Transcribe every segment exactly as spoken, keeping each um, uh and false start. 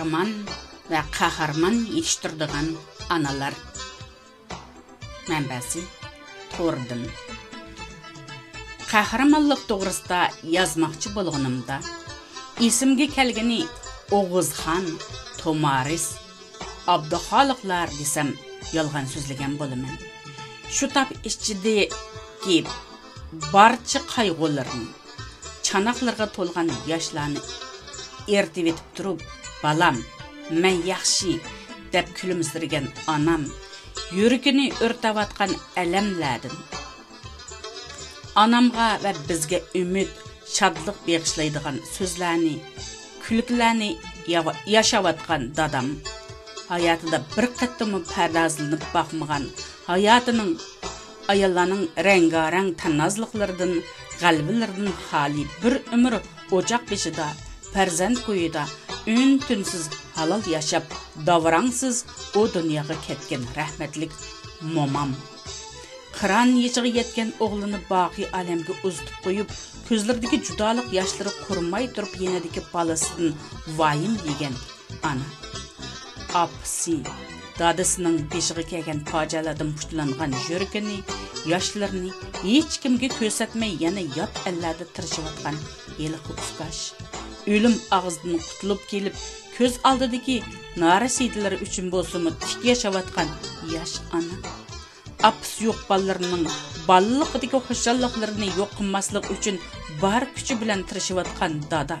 قەھرىمان ۋە قەھرىمان يېتىشتۈرىدىغان ئانىلار. مەنبەسى: توردىن. قەھرىمانلىق توغرىسىدا يازماقچى بولغىنىمدا، ئېسىمگە كەلگىنى ئوغۇزخان، تومارىس، ئابدۇخالىقلار دېسەم، يالغان سۆزلىگەن بولىمەن. شۇ تاپ ئىچىدىكى بارچە قايغۇلىرىنى، چاناقلىرىغا تولغان ياشلارنى ئېرىتىۋېتىپ تۇرۇپ، «بالام، مەن ياخشى» دەپ كۈلۈمسىرىگەن ئانام، يۈرىكىنى ئۆرتەۋاتقان ئەلەملەردىن، ئانامغا ۋە بىزگە ئۈمىد، شادلىق بېغىشلايدىغان سۆزلەرنى، كۈلكىلەرنى ياۋا-، ياشاۋاتقان دادام، ھاياتىدا بىر قېتىممۇ پەردازلىنىپ باقمىغان، ھاياتىنىڭ ئاياللارنىڭ رەڭگارەڭ تەننازلىقلىرىدىن، غەلۋىلىرىدىن خالىي بىر ئۆمۈر ئوچاق بېشىدا، پەرزەنت كويىدا ئۈن-تىنسىز ھالال ياشاپ، داۋراڭسىز ئۇ دۇنياغا كەتكەن رەھمەتلىك مومام. قىران يېشىغا يەتكەن ئوغلىنى باقىي ئالەمگە ئۇزىتىپ قويۇپ، كۆزلىرىدىكى جۇدالىق ياشلىرى قۇرۇماي تۇرۇپ، يېنىدىكى بالىسىدىن ۋايىم يېگەن ئانا. ئاپىسى، دادىسىنىڭ بېشىغا كەلگەن پاجىئەلەردىن پۇچىلانغان يۈرىكىنى، ياشلىرىنى ھېچكىمگە كۆرسەتمەي، يەنە يات ئەللەردە تىرىشىۋاتقان ھېلىقى ئۇكاش، ئۆلۈم ئاغزىدىن قۇتۇلۇپ كېلىپ، كۆز ئالدىدىكى نارەسىدىلىرى ئۈچۈن بولسىمۇ تىك ياشاۋاتقان ياش ئانا. ئاپىسى يوق بالىلىرىنىڭ بالىلىقىدىكى خۇشاللىقلىرىنى يوق قىلماسلىق ئۈچۈن بار كۈچى بىلەن تىرىشىۋاتقان دادا.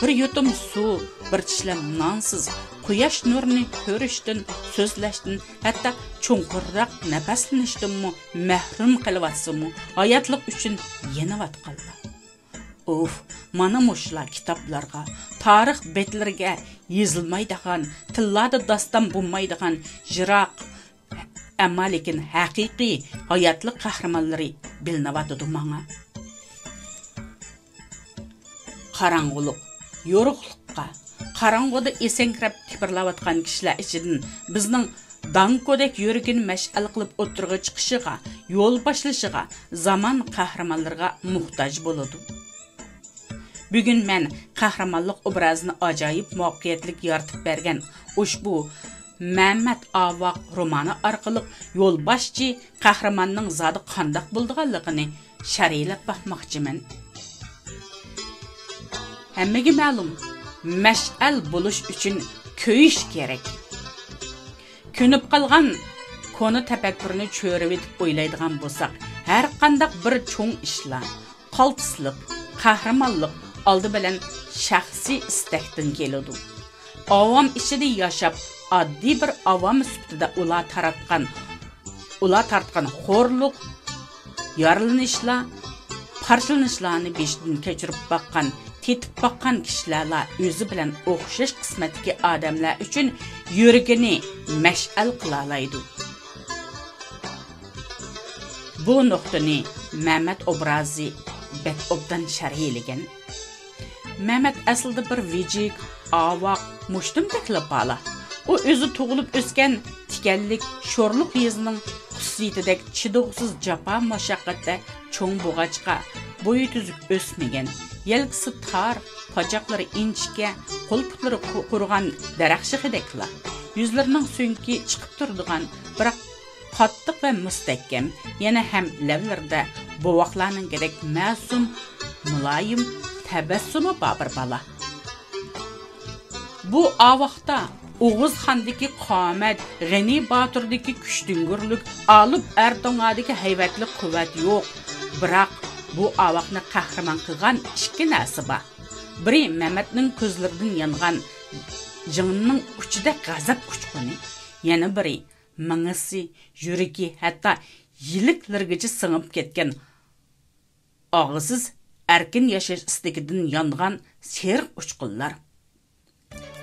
بىر يۇتۇم سۇ، بىر چىشلەم نانسىز، قۇياش نۇرىنى كۆرۈشتىن، سۆزلەشتىن، ھەتتا چوڭقۇرراق نەپەسلىنىشتىنمۇ مەھرۇم قېلىۋاتسىمۇ، ھاياتلىق ئۈچۈن يېنىۋاتقانلار. ئۇف، مانا مۇشۇلار كىتابلارغا، تارىخ بەتلىرىگە يېزىلمايدىغان، تىللاردا داستان بولمايدىغان يىراق، ئەمما لېكىن ھەقىقىي ھاياتلىق قەھرىمانلىرى بىلىنىۋاتىدۇ ماڭا. قاراڭغۇلۇق يورۇقلۇققا، قاراڭغۇدا ئېسەڭگىرەپ تىپىرلاۋاتقان كىشىلەر ئىچىدىن بىزنىڭ داڭكودەك يۈرىكىنى مەشئەل قىلىپ ئوتتۇرىغا چىقىشىغا، يول باشلىشىغا زامان قەھرىمانلىرىغا موھتاج بولىدۇ. بۈگۈن مەن قەھرىمانلىق ئوبرازىنى ئاجايىپ مۇۋەپپەقىيەتلىك يارىتىپ بەرگەن ئۇشبۇ مەمەت ئاۋاق رومانى ئارقىلىق يولباشچى قەھرىماننىڭ زادى قانداق بولىدىغانلىقىنى شەرھلەپ باقماقچىمەن. ھەممىگە مەلۇم، مەشئەل بولۇش ئۈچۈن كۆيۈش كېرەك. كۆنۈپ قالغان كونا تەپەككۇرنى چۆرۈۋېتىپ ئويلايدىغان بولساق، ھەرقانداق بىر چوڭ ئىشلار، قالتىسلىق، قەھرىمانلىق ئالدى بىلەن شەخسىي ئىستەكتىن كېلىدۇ. ئاۋام ئىچىدە ياشاپ، ئاددىي بىر ئاۋام سۈپىتىدە ئۇلار تاراتقان، ئۇلار تارتقان خورلۇق، يارىلىنىشلار، پارچىلىنىشلارنى بېشىدىن كەچۈرۈپ باققان، تېتىپ باققان كىشىلەرلا ئۆزى بىلەن ئوخشاش قىسمەتتىكى ئادەملەر ئۈچۈن يۈرىكىنى مەشئەل قىلالايدۇ. بۇ نۇقتىنى مەمەت ئوبرازى بەك ئوبدان شەرھلىگەن. مەمەت ئەسلىدە بىر ۋىجىك، ئاۋاق، مۇشتۇمدەكلا بالا. ئۇ ئۆزى تۇغۇلۇپ ئۆسكەن تىكەنلىك، شورلۇق يېزىنىڭ خۇسۇسىيىتىدەك چىدىغۇسىز جاپا مۇشەققەتتە چوڭ بولغاچقا، بويى تۈزۈك ئۆسمىگەن، يەلكىسى تار، پاچاقلىرى ئىنچىكە، قول-پۇتلىرى قۇ-، قۇرۇغان دەرەخ شېخىدەكلا. يۈزلىرىنىڭ سۆڭىكى چىقىپ تۇرىدىغان، بىراق قاتتىق ۋە مۇستەھكەم، يەنە ھەم لەۋلىرىدە بوۋاقلارنىڭكىدەك مەسۇم، مۇلايىم تەبەسسۇمى بار بىر بالا. بۇ ئاۋاقتا ئوغۇزخاندىكى قامەت، غېنى باتۇردىكى كۈچتۈڭگۈرلۈك، ئالىپ ئەردوڭادىكى ھەيۋەتلىك قۇۋۋەت يوق. بىراق بۇ ئاۋاقنى قەھرىمان قىلغان ئىككى نەرسە بار. بىرى مەمەتنىڭ كۆزلىرىدىن يانغان جىڭنىڭ ئۇچىدەك غەزەپ ئۇچقۇنى، يەنە بىرى مېڭىسى، يۈرىكى، ھەتتا يىلىكلىرىگىچە سىڭىپ كەتكەن ئاغزىز ئەركىن ياشاش ئىستىكىدىن يانغان سېرىق ئۇچقۇنلار.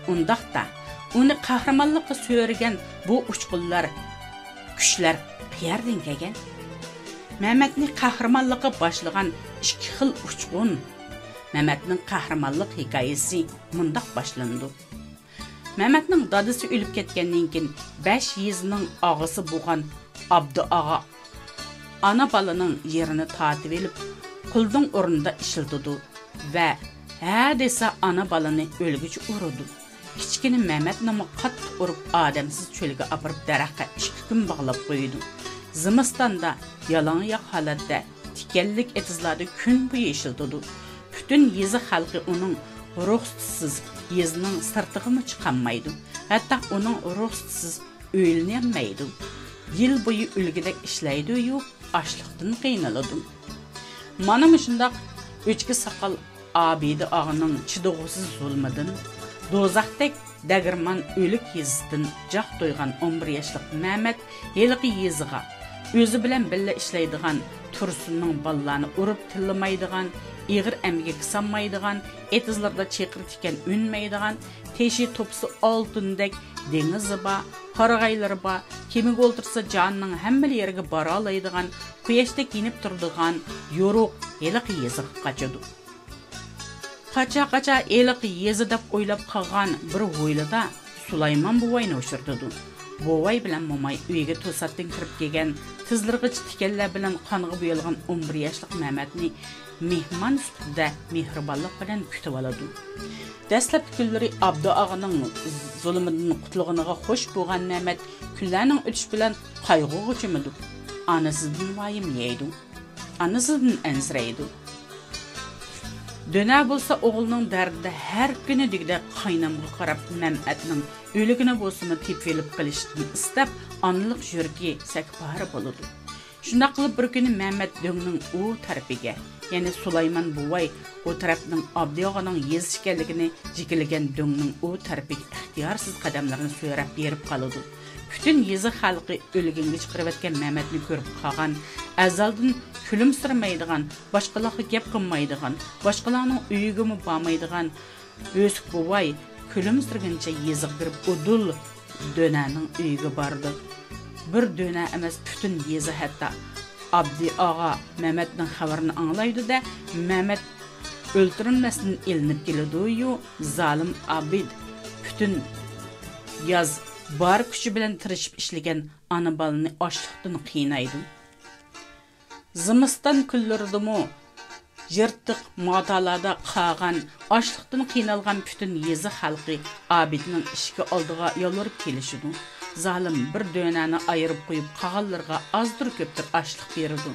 ئۇنداقتا، ئۇنى قەھرىمانلىققا سۆرىگەن بۇ ئۇچقۇنلار، كۈچلەر قەيەردىن كەلگەن؟ مەمەتنى قەھرىمانلىققا باشلىغان ئىككى خىل ئۇچقۇن. مەمەتنىڭ قەھرىمانلىق ھېكايىسى مۇنداق باشلىنىدۇ. مەمەتنىڭ دادىسى ئۆلۈپ كەتكەندىن كېيىن، بەش يېزىنىڭ ئاغىسى بولغان ئابدۇ ئاغا ئانا بالىنىڭ يېرىنى تارتىۋېلىپ، قۇلنىڭ ئورنىدا ئىشلىتىدۇ ۋە ھە دېسە ئانا بالىنى ئۆلگۈچە ئۇرىدۇ. كىچىككىنە مەمەتنىمۇ قاتتىق ئۇرۇپ، ئادەمسىز چۆلگە ئاپىرىپ، دەرەخكە ئىككى كۈن باغلاپ قويىدۇ. زىمىستاندا يالاڭ ياق ھالەتتە تىكەنلىك ئېتىزلاردا كۈن بويى ئىشلىتىدۇ. پۈتۈن يېزا خەلقى ئۇنىڭ رۇخسىتىسىز يېزىنىڭ سىرتىغىمۇ چىقالمايدۇ. ھەتتا ئۇنىڭ رۇخسىتىسىز ئۆيلىنەلمەيدۇ. يىل بويى ئۆلگۈدەك ئىشلەيدۇ-يۇ، ئاچلىقتىن قىينىلىدۇ. مانا مۇشۇنداق ئۆچكە ساقال ئابىدە ئاغىنىڭ چىدىغۇسىز زۇلمىدىن، دوزاختەك دەگىرمان ئۆلۈك يېزىسىدىن جاق تويغان ئون بىر ياشلىق مەمەت ھېلىقى يېزىغا ئۆزى بىلەن بىللە ئىشلەيدىغان تۇرسۇننىڭ بالىلارنى ئۇرۇپ تىللىمايدىغان، ئېغىر ئەمگەككە سالمايدىغان، ئېتىزلىرىدا چېقىر تىكەن ئۈنمەيدىغان، تېشى توپىسى ئالتۇندەك دېڭىزى بار، قارىغايلىرى بار، كېمىگە ئولتۇرسا جانىنىڭ ھەممىلا يېرىگە بارالايدىغان، قۇياشتەك يېنىپ تۇرىدىغان يورۇق ھېلىقى يېزىغا قاچىدۇ. قاچا-قاچا ھېلىقى يېزا دەپ ئويلاپ قالغان بىر ھويلىدا سۇلايمان بوۋاينى ئۇچرىتىدۇ. بوۋاي بىلەن موماي ئۆيگە توساتتىن كىرىپ كەلگەن، تىزلىرىغىچە تىكەنلەر بىلەن قانغا بويالغان ئون بىر ياشلىق مەمەتنى مېھمان سۈپىتىدە مېھرىبانلىق بىلەن كۈتۈۋالىدۇ. دەسلەپكى كۈنلىرى ئابدۇ ئاغىنىڭ زۇلۇمىدىن قۇتۇلغىنىغا خوش بولغان مەمەت كۈنلەرنىڭ ئۆتۈشى بىلەن قايغۇغا چۆمىدۇ. ئانىسىدىن ۋايىم يەيدۇ. ئانىسىدىن ئەنسىرەيدۇ. دۆنە بولسا ئوغلىنىڭ دەردىدە ھەر كۈنى دېگۈدەك قاينامغا قاراپ مەمەتنىڭ ئۆلۈكىنى بولسىمۇ تېپىۋېلىپ قېلىشتىن ئىستەپ، ئانىلىق يۈرىكى سەكپارە بولىدۇ. شۇنداق قىلىپ بىر كۈنى مەمەت دۆڭنىڭ ئۇ تەرىپىگە، يەنى سۇلايمان بوۋاي ئۇ تەرەپنىڭ ئابدى ئاغىنىڭ يېزىسى ئىكەنلىكىنى جېكىلىگەن دۆڭنىڭ ئۇ تەرىپىگە ئىختىيارسىز قەدەملىرىنى سۆرەپ بېرىپ قالىدۇ. پۈتۈن يېزا خەلقى ئۆلگەنگە چىقىرىۋەتكەن مەمەتنى كۆرۈپ قالغان، ئەزەلدىن كۈلۈمسىرىمەيدىغان، باشقىلارغا گەپ قىلمايدىغان، باشقىلارنىڭ ئۆيىگىمۇ بارمايدىغان ئۆسۈك بوۋاي كۈلۈمسىرىگىنىچە يېزىغا كىرىپ ئۇدۇل دۆنەنىڭ ئۆيىگە بارىدۇ. بىر دۆنە ئەمەس، پۈتۈن يېزا، ھەتتا ئابدى ئاغا مەمەتنىڭ خەۋىرىنى ئاڭلايدۇ-دە، مەمەت ئۆلتۈرۈلمەستىن ئېلىنىپ كېلىدۇ-يۇ، زالىم ئابىد پۈتۈن ياز بار كۈچى بىلەن تىرىشىپ ئىشلىگەن ئانا بالىنى ئاچلىقتىن قىينايدۇ. زىمىستان كۈنلىرىدىمۇ يىرتىق ماتالاردا قالغان، ئاچلىقتىن قىينالغان پۈتۈن يېزا خەلقى ئابىدنىڭ ئىشىكى ئالدىغا يالۋۇرۇپ كېلىشىدۇ. زالىم بىر دۆنەنى ئايرىپ قويۇپ، قالغانلىرىغا ئازدۇر كۆپتۇر ئاشلىق بېرىدۇ.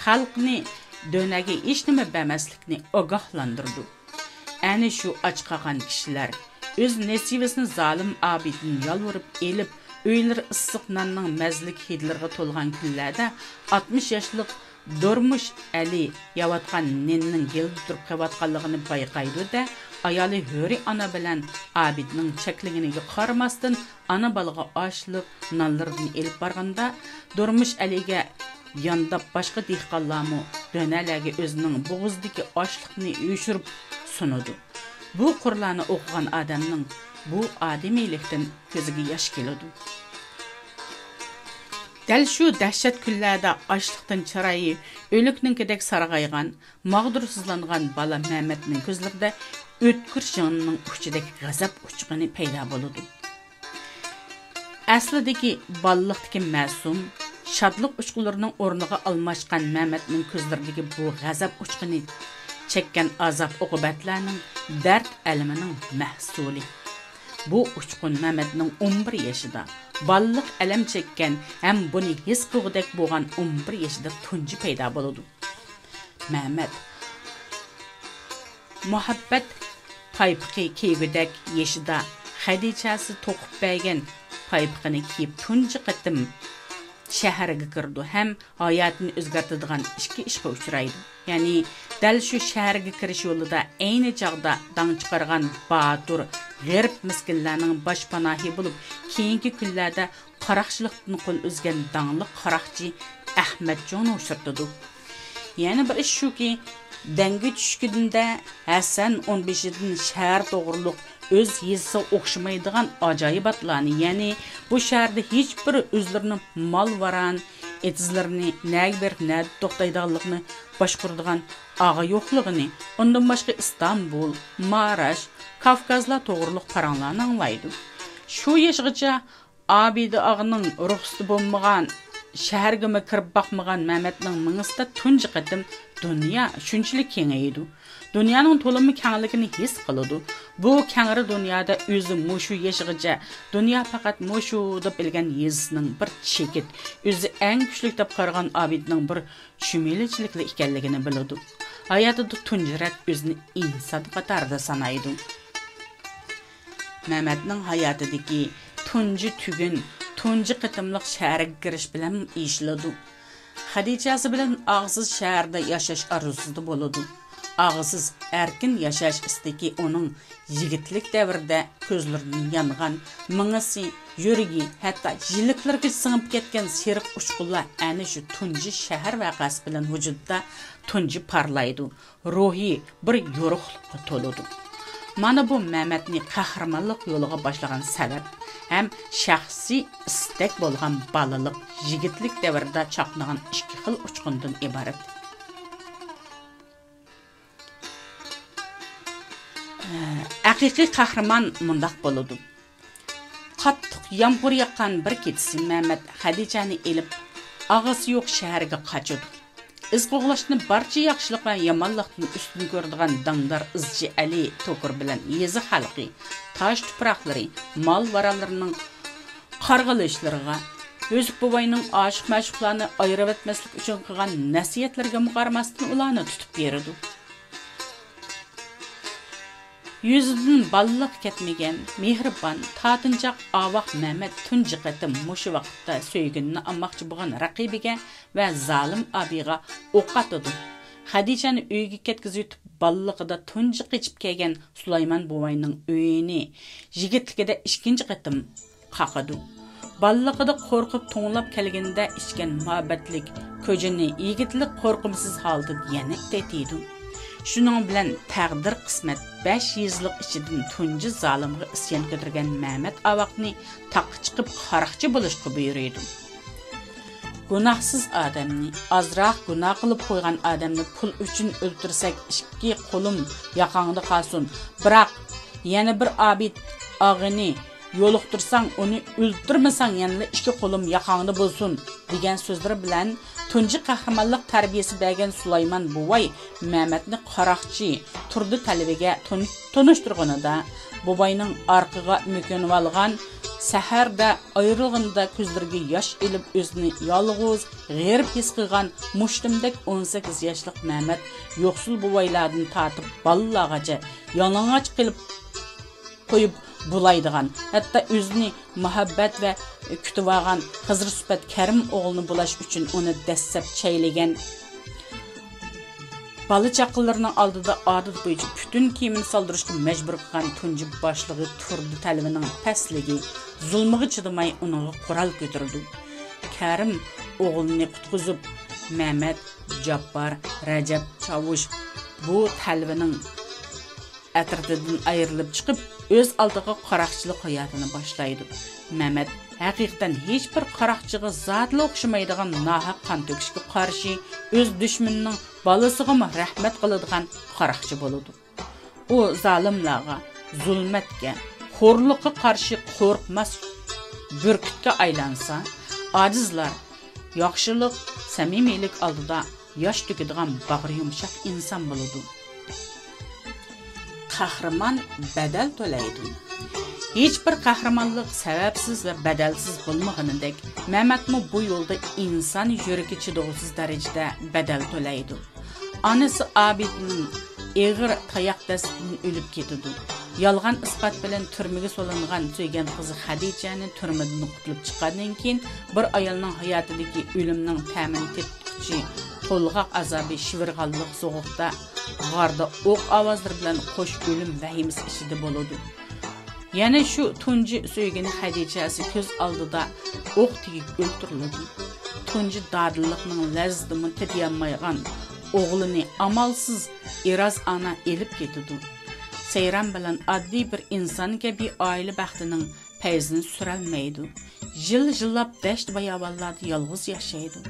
خەلقنى دۆنەگە ھېچنېمە بەرمەسلىكنى ئاگاھلاندۇرىدۇ. ئەنە شۇ ئاچ قالغان كىشىلەر ئۆز نېسىۋىسىنى زالىم ئابىدتىن يالۋۇرۇپ ئېلىپ، ئۆيلىرى ئىسسىق ناننىڭ مەززىلىك ھىدلىرىغا تولغان كۈنلەردە ئاتمىش ياشلىق دۇرمۇش ئەلى يەۋاتقان نېنىنىڭ گېلىدە تۇرۇپ قېلىۋاتقانلىقىنى بايقايدۇ-دە، ئايالى ھۆرى ئانا بىلەن ئابىدنىڭ چەكلىگىنىگە قارىماستىن، ئانا بالىغا ئاشلىق نانلىرىدىن ئېلىپ بارغاندا، دۇرمۇش ئەلىگە يانداپ باشقا دېھقانلارمۇ دۆنەلەرگە ئۆزىنىڭ بوغۇزىدىكى ئاشلىقنى يوشۇرۇپ سۇنىدۇ. بۇ قۇرلارنى ئوقۇغان ئادەمنىڭ بۇ ئادىمىيلىكتىن كۆزىگە ياش كېلىدۇ. دەل شۇ دەھشەت كۈنلەردە ئاشلىقتىن چىرايى ئۆلۈكنىڭكىدەك سارغايغان، ماغدۇرسىزلانغان بالا مەمەتنىڭ كۆزلىرىدە ئۆتكۈر شىڭنىنىڭ ئۇچىدەك غەزەپ ئۇچقۇنى پەيدا بولىدۇ. ئەسلىدىكى بالىلىقتىكى مەسۇم، شادلىق ئۇچقۇنلىرىنىڭ ئورنىغا ئالماشقان مەمەتنىڭ كۆزلىرىدىكى بۇ غەزەپ ئۇچقۇنى چەككەن ئازاب-ئوقۇبەتلەرنىڭ، دەرد-ئەلىمىنىڭ مەھسۇلى. بۇ ئۇچقۇن مەمەتنىڭ ئون بىر يېشىدا بالىلىق ئەلەم چەككەن ھەم بۇنى ھېس قىلغۇدەك بولغان ئون بىر يېشىدا تۇنجى پەيدا بولىدۇ. مەمەت مۇھەببەت پايپىقى كىيگۈدەك يېشىدا خەدىچەسى توقۇپ بەرگەن پايپىقىنى كىيىپ تۇنجى قېتىم شەھەرگە كىرىدۇ ھەم ھاياتىنى ئۆزگەرتىدىغان ئىككى ئىشقا ئۇچرايدۇ. يەنى دەل شۇ شەھەرگە كىرىش يولىدا ئەينى چاغدا داڭ چىقارغان باتۇر غېرىب مىسكىنلەرنىڭ باشپاناھى بولۇپ، كېيىنكى كۈنلەردە قاراقچىلىقتىن قول ئۈزگەن داڭلىق قاراقچى ئەخمەتجاننى ئۇچرىتىدۇ. يەنە بىر ئىش شۇكى، دەڭگە چۈشكىنىدە ھەسەن ئون بېشىدىن شەھەر توغرۇلۇق ئۆز يېزىسىغا ئوخشىمايدىغان ئاجايىباتلارنى، يەنى بۇ شەھەردە ھېچبىر ئۆزلىرىنىڭ مال-ۋاران، ئېتىزلىرىنى نەگە بېرىپ نەدە توختايدىغانلىقىنى باشقۇرىدىغان ئاغا يوقلۇقىنى، ئۇندىن باشقا ئىستانبۇل، ماراش، كاۋكازلار توغرۇلۇق پاراڭلارنى ئاڭلايدۇ. شۇ ياشىغىچە ئابىدە ئاغىنىڭ رۇخسىتى بولمىغان شەھەرگىمۇ كىرىپ باقمىغان مەمەتنىڭ مېڭىسىدە تۇنجى قېتىم دۇنيا شۇنچىلىك كېڭىيىدۇ. دۇنيانىڭ تولىمۇ كەڭلىكىنى ھېس قىلىدۇ. بۇ كەڭرى دۇنيادا ئۆزى مۇشۇ يېشىغىچە دۇنيا پەقەت مۇشۇ دەپ بىلگەن يېزىسىنىڭ بىر چېكىت، ئۆزى ئەڭ كۈچلۈك دەپ قارىغان ئابىدىنىڭ بىر شۈمىلىچىلىكلا ئىكەنلىكىنى بىلىدۇ. ھاياتىدا تۇنجى رەت ئۆزىنى ئىنسان قاتارىدا سانايدۇ. مەمەتنىڭ ھاياتىدىكى تۇنجى تۈگۈن تۇنجى قېتىملىق شەھەرگە كىرىش بىلەن يېشىلىدۇ. خەدىچەسى بىلەن ئاغزىز شەھەردە ياشاش ئارزۇسىدا بولىدۇ. ئاغزىز ئەركىن ياشاش ئىستىكى ئۇنىڭ يىگىتلىك دەۋرىدە كۆزلىرىدىن يانغان، مېڭىسى، يۈرىكى، ھەتتا يىلىكلىرىگە سىڭىپ كەتكەن سېرىق ئۇچقۇنلار ئەنە شۇ تۇنجى شەھەر ۋەقەسى بىلەن ۋۇجۇدىدا تۇنجى پارلايدۇ. روھى بىر يورۇقلۇققا تولىدۇ. مانا بۇ مەمەتنى قەھرىمانلىق يولىغا باشلىغان سەۋەب ھەم شەخسىي ئىستەك بولغان بالىلىق، يىگىتلىك دەۋرىدە چاقنىغان ئىككى خىل ئۇچقۇندىن ئىبارەت. ھەقىقىي قەھرىمان مۇنداق بولىدۇ. قاتتىق يامغۇر ياغقان بىر كېچىسى مەمەت خەدىچەنى ئېلىپ، ئاغىسى يوق شەھەرگە قاچىدۇ. ئىز قوغلاشنى بارچە ياخشىلىق ۋە يامانلىقتىن ئۈستۈن كۆرىدىغان داڭدار ئىزچى ئەلى توكۇر بىلەن يېزا خەلقى، تاش تۇپراقلىرى، مال-مارانلىرىنىڭ قارغىلىشلىرىغا، يۈسۈپ بوۋاينىڭ ئاشىق-مەشۇقلارنى ئايرىۋەتمەسلىك ئۈچۈن قىلغان نەسىھەتلىرىگىمۇ قارىماستىن، ئۇلارنى تۇتۇپ بېرىدۇ. يۈزىدىن بالىلىق كەتمىگەن، مېھرىبان، تارتىنچاق ئاۋاق مەمەت تۇنجى قېتىم مۇشۇ ۋاقىتتا سۆيگىنىنى ئالماقچى بولغان رەقىبىگە ۋە زالىم ئابىغا ئوق ئاتىدۇ. خەدىچەنى ئۆيىگە كەتكۈزۈۋېتىپ، بالىلىقىدا تۇنجى قېچىپ كەلگەن سۇلايمان بوۋاينىڭ ئۆيىنى يىگىتلىكىدە ئىككىنچى قېتىم قاقىدۇ. بالىلىقىدا قورقۇپ توڭلاپ كەلگىنىدە ئىچكەن مۇھەببەتلىك كۆجىنى يىگىتلىك قورقۇمسىز ھالدا يەنە تېتىيدۇ. شۇنىڭ بىلەن تەقدىر قىسمەت بەش يېزىلىق ئىچىدىن تۇنجى زالىمغا ئىسيان كۆتۈرگەن مەمەت ئاۋاقنى تاغقا چىقىپ قاراقچى بولۇشقا بۇيرۇيدۇ. گۇناھسىز ئادەمنى، ئازراق گۇناھ قىلىپ قويغان ئادەمنى پۇل ئۈچۈن ئۆلتۈرسەك، ئىككى قولۇم ياقاڭدا قالسۇن. بىراق، يەنە بىر ئابىد ئاغىنى يولۇقتۇرساڭ، ئۇنى ئۆلتۈرمىسەڭ، يەنىلا ئىككى قولۇم ياقاڭدا بولسۇن، دېگەن سۆزلىرى بىلەن تۇنجى قەھرىمانلىق تەربىيەسى بەرگەن سۇلايمان بوۋاي مەمەتنى قاراقچى تۇردى تەلۋىگە تون-، تونۇشتۇرغىنىدا، بوۋاينىڭ ئارقىغا مۆكۈنۈۋالغان، سەھەردە ئايرىلغىنىدا كۆزلىرىگە ياش ئېلىپ، ئۆزىنى يالغۇز، غېرىب ھېس قىلغان مۇشتۇمدەك ئون سەككىز ياشلىق مەمەت يوقسۇل بوۋايلاردىن تارتىپ بالىلارغىچە يالىڭاچ قىلىپ قويۇپ بولايدىغان، ھەتتا ئۆزىنى مۇھەببەت ۋە كۈتۈۋالغان خىزىر سۈپەت كەرىم ئوغلىنى بولاش ئۈچۈن ئۇنى دەسسەپ چەيلىگەن، بالا چاقىلىرىنىڭ ئالدىدا ئادەت بويىچە پۈتۈن كىيىمىنى سالدۇرۇشقا مەجبۇر قىلغان تۇنجى باشلىقى تۇردى تەلۋىنىڭ پەسلىكى زۇلمىغا چىدىماي ئۇنىڭغا قورال كۆتۈرىدۇ. كەرىم ئوغلىنى قۇتقۇزۇپ، مەمەت، جاپپار، رەجەپ، چاۋۇش بۇ تەلۋىنىڭ ئەترىتىدىن ئايرىلىپ چىقىپ، ئۆز ئالدىغا قاراقچىلىق ھاياتىنى باشلايدۇ. مەمەت ھەقىقەتەن ھېچبىر قاراقچىغا زادىلا ئوخشىمايدىغان ناھەق قان تۆكۈشكە قارشى، ئۆز دۈشمىنىنىڭ بالىسىغىمۇ رەھمەت قىلىدىغان قاراقچى بولىدۇ. ئۇ زالىملارغا، زۇلمەتكە، خورلۇققا قارشى قورقماس بۈركۈتكە ئايلانسا، ئاجىزلار ياخشىلىق، سەمىمىيلىك ئالدىدا ياش تۆكىدىغان باغرى يۇمشاق ئىنسان بولىدۇ. قەھرىمان بەدەل تۆلەيدۇ. ھېچبىر قەھرىمانلىق سەۋەبسىز ۋە بەدەلسىز بولمىغىنىدەك، مەمەتمۇ بۇ يولدا ئىنسان يۈرىكى چىدىغۇسىز دەرىجىدە بەدەل تۆلەيدۇ. ئانىسى ئابىدىنىڭ ئېغىر تاياق دەستىدىن ئۆلۈپ كېتىدۇ. يالغان ئىسپات بىلەن تۈرمىگە سولانغان سۆيگەن قىزى خەدىچەنى تۈرمىدىن قۇتۇلۇپ چىققاندىن كېيىن، بىر ئايالنىڭ ھاياتىدىكى ئۆلۈمنىڭ تەمىنى تېتىتقۇچى تولغاق ئازابى شىۋىرغانلىق سوغۇقتا غاردا ئوق ئاۋازلىرى بىلەن قوش ئۆلۈم ۋەھىمىسى ئىچىدە بولىدۇ. يەنە شۇ تۇنجى سۆيگىنى خەدىچەسى كۆز ئالدىدا ئوق تېگىپ ئۆلتۈرۈلىدۇ. تۇنجى دادىللىقنىڭ لەززىتىمۇ تېتىيالمايدىغان ئوغلىنى ئامالسىز ئېراز ئانا ئېلىپ كېتىدۇ. سەيران بىلەن ئاددىي بىر ئىنسان كەبى ئائىلە بەختىنىڭ پەيزىنى سۈرەلمەيدۇ. يىل-يىللاپ دەشت-باياۋانلاردا يالغۇز ياشايدۇ.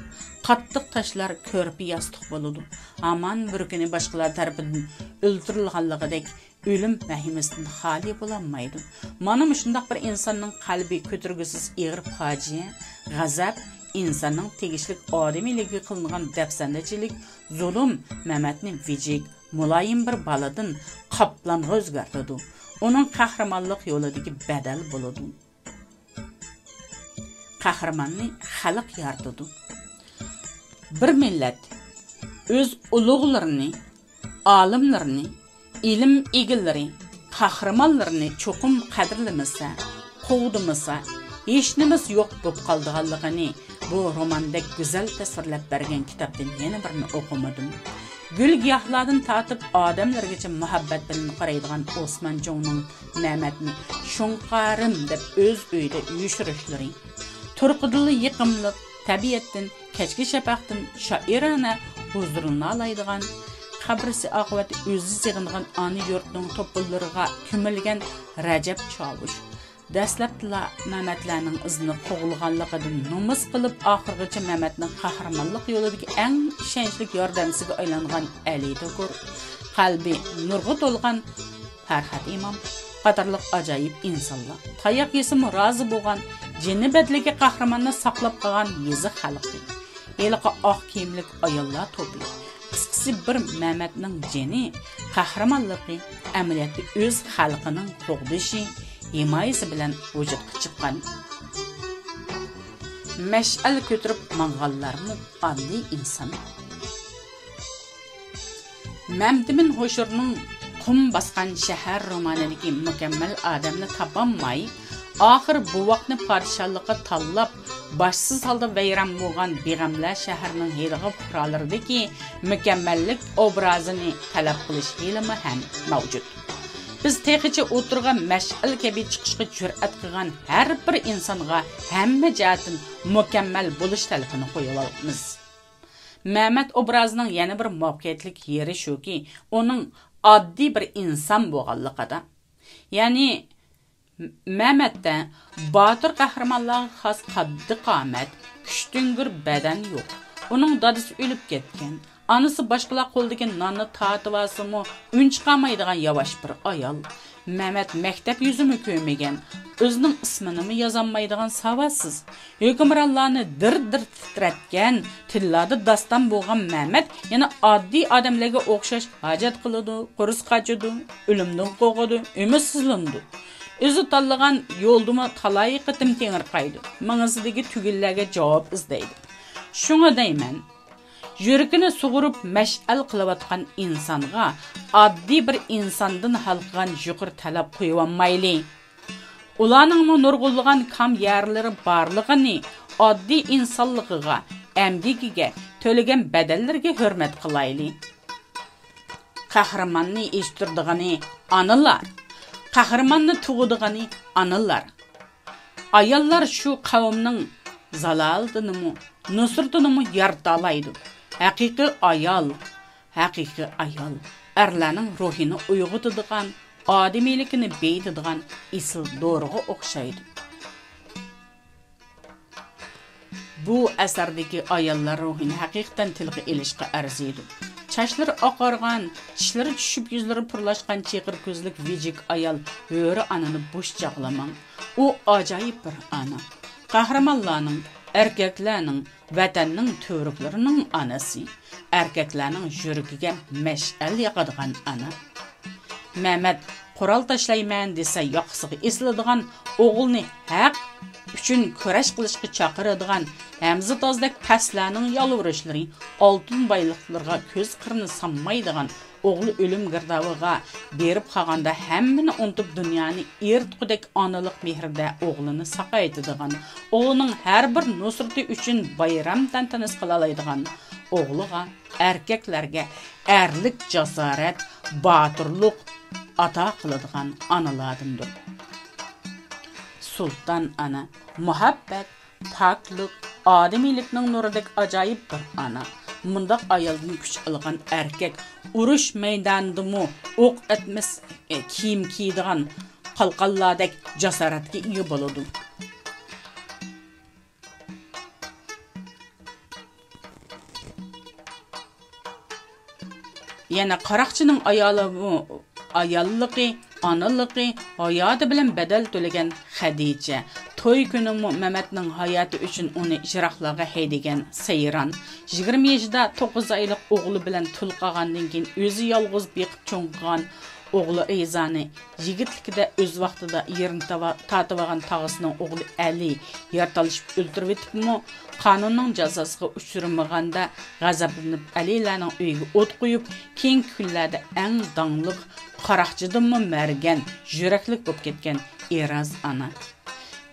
قاتتىق تاشلار كۆرپە ياستۇق بولىدۇ. ھامان بىر كۈنى باشقىلار تەرىپىدىن ئۆلتۈرۈلغانلىقىدەك ئۆلۈم ۋەھىمىسىدىن خالىي بولالمايدۇ. مانا مۇشۇنداق بىر ئىنساننىڭ قەلبى كۆتۈرگۈسىز ئېغىر پاجىئە، غەزەپ، ئىنساننىڭ تېگىشلىك ئادىمىيلىكىگە قىلىنغان دەپسەندىچىلىك، زۇلۇم مەمەتنى ۋىجىك، مۇلايىم بىر بالىدىن قاپلانغا ئۆزگەرتىدۇ. ئۇنىڭ قەھرىمانلىق يولىدىكى بەدەل بولىدۇ. قەھرىماننى خەلق يارىتىدۇ. بىر مىللەت ئۆز ئۇلۇغلىرىنى، ئالىملىرىنى، ئىلىم ئىگىلىرى، قەھرىمانلىرىنى چوقۇم قەدىرلىمىسە، قوغدىمىسا، ھېچنېمىسى يوق بولۇپ قالىدىغانلىقىنى بۇ روماندەك گۈزەل تەسۋىرلەپ بەرگەن كىتابتىن يەنە بىرنى ئوقۇمىدىم. گۈل-گىياھلاردىن تارتىپ ئادەملەرگىچە مۇھەببەت بىلەن قارايدىغان ئوسمان جۇڭنىڭ مەمەتنى شۇڭقارىم دەپ ئۆز ئۆيىدە يوشۇرۇشلىرى، تۇرقىدىنلا يېقىملىق تەبىئەتتىن، كەچكى شەپەقتىن شائىرانە ھۇزۇرلىنالايدىغان، قەبرىسى ئاقىۋەتتە ئۆزى سېغىنغان ئانا يۇرتنىڭ توپىلىرىغا كۆمۈلگەن رەجەپ چاۋۇش، دەسلەپتىلا مەمەتلەرنىڭ ئىزىنى قوغلىغانلىقىدىن نومۇس قىلىپ، ئاخىرغىچە مەمەتنىڭ قەھرىمانلىق يولىدىكى ئەڭ ئىشەنچلىك ياردەمچىسىگە ئايلانغان ئەلى توكۇر، قەلبى نۇرغا تولغان پەرھات ئىمام قاتارلىق ئاجايىپ ئىنسانلار، تاياق يېسىمۇ رازى بولغان، جېنى بەدىلىگە قەھرىماننى ساقلاپ قالغان يېزا خەلقى، ھېلىقى ئاق كىيىملىك ئاياللار توپى، قىسقىسى، بىر مەمەتنىڭ جېنى، قەھرىمانلىقى ئەمەلىيەتتە ئۆز خەلقىنىڭ قوغدىشى، ھىمايىسى بىلەن ۋۇجۇدقا چىققان. مەشئەل كۆتۈرۈپ ماڭغانلارمۇ ئاددىي ئىنسان. مەمتىمىن ھوشۇرنىڭ قۇم باسقان شەھەر رومانىدىكى مۇكەممەل ئادەمنى تاپالماي، ئاخىر بوۋاقنى پادىشاھلىققا تاللاپ، باشسىز ھالدا ۋەيران بولغان بىغەملەر شەھىرىنىڭ ھېلىقى پۇقرالىرىدىكى مۇكەممەللىك ئوبرازىنى تەلەپ قىلىش ھېلىمۇ ھەم مەۋجۇت. بىز تېخىچە ئوتتۇرىغا مەشئەل كەبى چىقىشقا جۈرئەت قىلغان ھەر بىر ئىنسانغا ھەممە جەھەتتىن مۇكەممەل بولۇش تەلىپىنى قويۇۋالىمىز. مەمەت ئوبرازىنىڭ يەنە بىر مۇۋەپپەقىيەتلىك يېرى شۇكى، ئۇنىڭ ئاددىي بىر ئىنسان بولغانلىقىدا. يەنى، مەمەتتە باتۇر قەھرىمانلارغا خاس قەددى-قامەت، كۈچتۈڭگۈر بەدەن يوق. ئۇنىڭ دادىسى ئۆلۈپ كەتكەن. ئانىسى باشقىلار قولىدىكى ناننى تارتىۋالسىمۇ ئۈنچىقالمايدىغان ياۋاش بىر ئايال. مەمەت مەكتەپ يۈزىمۇ كۆرمىگەن، ئۆزىنىڭ ئىسمىنىمۇ يازالمايدىغان ساۋاتسىز، ھۆكۈمرانلارنى دىر-دىر تىترەتكەن، تىللاردا داستان بولغان مەمەت يەنە ئاددىي ئادەملەرگە ئوخشاش ھاجەت قىلىدۇ، قورسىقى ئاچىدۇ، ئۆلۈمدىن قورقىدۇ، ئۈمىدسىزلىنىدۇ. ئۆزى تاللىغان يولدىمۇ تالاي قېتىم تېڭىرقايدۇ، مېڭىسىدىكى تۈگۈنلەرگە جاۋاب ئىزدەيدۇ. شۇڭا دەيمەن، يۈرىكىنى سۇغۇرۇپ مەشئەل قىلىۋاتقان ئىنسانغا ئاددىي بىر ئىنساندىن ھالقىغان يۇقىرى تەلەپ قويۇۋالمايلى. ئۇلارنىڭمۇ نۇرغۇنلىغان كام يەرلىرى بارلىقىنى، ئاددىي ئىنسانلىقىغا، ئەمگىكىگە، تۆلىگەن بەدەللىرىگە ھۆرمەت قىلايلى. قەھرىماننى ئۆستۈرىدىغىنى ئانىلار، قەھرىماننى تۇغىدىغىنى ئانىلار. ئاياللار شۇ قەۋمنىڭ زالالىتىنىمۇ، نۇسرىتىنىمۇ يارىتالايدۇ. ھەقىقىي ئايال، ھەقىقىي ئايال ئەرلەرنىڭ روھىنى ئويغىتىدىغان، ئادىمىيلىكىنى بېيىتىدىغان ئېسىل دورىغا ئوخشايدۇ. بۇ ئەسەردىكى ئاياللار روھىنى ھەقىقەتەن تىلغا ئېلىشقا ئەرزىيدۇ. چاچلىرى ئاقارغان، چىشلىرى چۈشۈپ، يۈزلىرى پۇرلاشقان چېقىر كۆزلۈك ۋىجىك ئايال ھۆرى ئانىنى بوش چاغلىماڭ. ئۇ ئاجايىپ بىر ئانا. قەھرىمانلارنىڭ، ئەركەكلەرنىڭ، ۋەتەننىڭ تۈۋرۈكلىرىنىڭ ئانىسى، ئەركەكلەرنىڭ يۈرىكىگە مەشئەل ياقىدىغان ئانا. مەمەت قورال تاشلايمەن دېسە ياقىسىغا ئېسىلىدىغان، ئوغلىنى ھەق ئۈچۈن كۈرەش قىلىشقا چاقىرىدىغان، ھەمزە تازدەك پەسلەرنىڭ يالۋۇرۇشلىرى، ئالتۇن بايلىقلىرىغا كۆز قىرىنى سانمايدىغان، ئوغلى ئۆلۈم گىردابىغا بېرىپ قالغاندا ھەممىنى ئۇنتۇپ، دۇنيانى ئېرىتقۇدەك ئانىلىق مېھرىدە ئوغلىنى ساقايتىدىغان، ئوغلىنىڭ ھەر بىر نۇسرىتى ئۈچۈن بايرام تەنتەنىسى قىلالايدىغان، ئوغلىغا، ئەركەكلەرگە ئەرلىك، جاسارەت، باتۇرلۇق ئاتا قىلىدىغان ئانىلاردىندۇر. سۇلتان ئانا، مۇھەببەت، پاكلىق، ئادىمىيلىكنىڭ نۇرىدەك ئاجايىپ بىر ئانا. مۇنداق ئايالدىن كۈچ ئالغان ئەركەك ئۇرۇش مەيدانىدىمۇ ئوق ئەتمەس، ئە، كىيىم كىيىدىغان، قالقانلاردەك جاسارەتكە ئىگە بولىدۇ. يەنە قاراقچىنىڭ ئايالىمۇ، ئاياللىقى، ئانىلىقى، ھاياتى بىلەن بەدەل تۆلىگەن خەدىچە، توي كۈنىمۇ مەمەتنىڭ ھاياتى ئۈچۈن ئۇنى يىراقلارغا ھەيدىگەن سەيران، يىگىرمە يېشىدا توققۇز ئايلىق ئوغلى بىلەن تۇل قالغاندىن كېيىن ئۆزى يالغۇز بېقىپ چوڭ قىلغان ئوغلى ئەيزانى يىگىتلىكىدە ئۆز ۋاقتىدا يېرىنى تاۋا-، تارتىۋالغان تاغىسىنىڭ ئوغلى ئەلى يارا تالىشىپ ئۆلتۈرۈۋېتىپمۇ، قانۇننىڭ جازاسىغا ئۇچرىمىغاندا، غەزەپلىنىپ ئەلىلەرنىڭ ئۆيىگە ئوت قويۇپ، كېيىنكى كۈنلەردە ئەڭ داڭلىق، قاراقچىدىنمۇ مەرگەن، يۈرەكلىك بولۇپ كەتكەن ئېراز ئانا.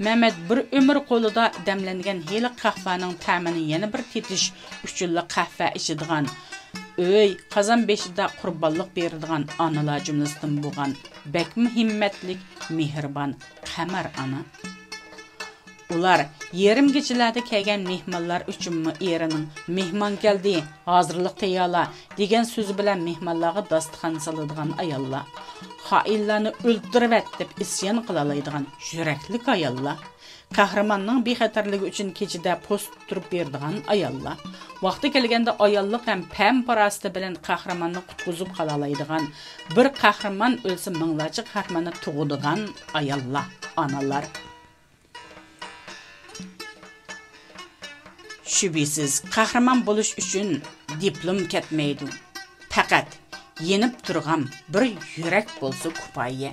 مەمەت بىر ئۆمۈر قولىدا دەملەنگەن ھېلىقى قەھۋەنىڭ تەمىنى يەنە بىر تېتىش ئۈچۈنلا قەھۋە ئىچىدىغان، ئۆي، قازان بېشىدا قۇربانلىق بېرىدىغان ئانىلار جۈملىسىدىن بولغان بەكمۇ ھىممەتلىك، مېھرىبان قەمەر ئانا. ئۇلار يېرىم كېچىلەردە كەلگەن مېھمانلار ئۈچۈنمۇ ئېرىنىڭ «مېھمان كەلدى، ھازىرلىق تەييارلا» دېگەن سۆزى بىلەن مېھمانلارغا داستىخان سالىدىغان ئاياللار. «خائىنلارنى ئۆلتۈرۈۋەت» دەپ ئىسيان قىلالايدىغان يۈرەكلىك ئاياللار. قەھرىماننىڭ بىخەتەرلىكى ئۈچۈن كېچىدە پوست تۇرۇپ بېرىدىغان ئاياللار. ۋاقتى كەلگەندە ئاياللىق ھەم پەم-پاراسىتى بىلەن قەھرىماننى قۇتقۇزۇپ قالالايدىغان، بىر قەھرىمان ئۆلسە مىڭلارچە قەھرىماننى تۇغىدىغان ئاياللار، ئانىلار. شۈبھىسىز، قەھرىمان بولۇش ئۈچۈن دىپلوم كەتمەيدۇ. پەقەت يېنىپ تۇرغان بىر يۈرەك بولسا كۇپايە.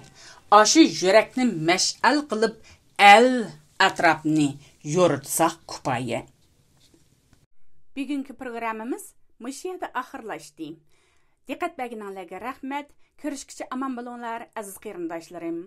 ئاشۇ يۈرەكنى مەشئەل قىلىپ ئەل ئەتراپنى يورۇتساق كۇپايە. بۈگۈنكى پروگراممىمىز مۇشۇ يەردە ئاخىرلاشتى. دىققەت بەرگىنىڭلارغا رەھمەت. كۆرۈشكىچە ئامان بولۇڭلار، ئەزىز قېرىنداشلىرىم.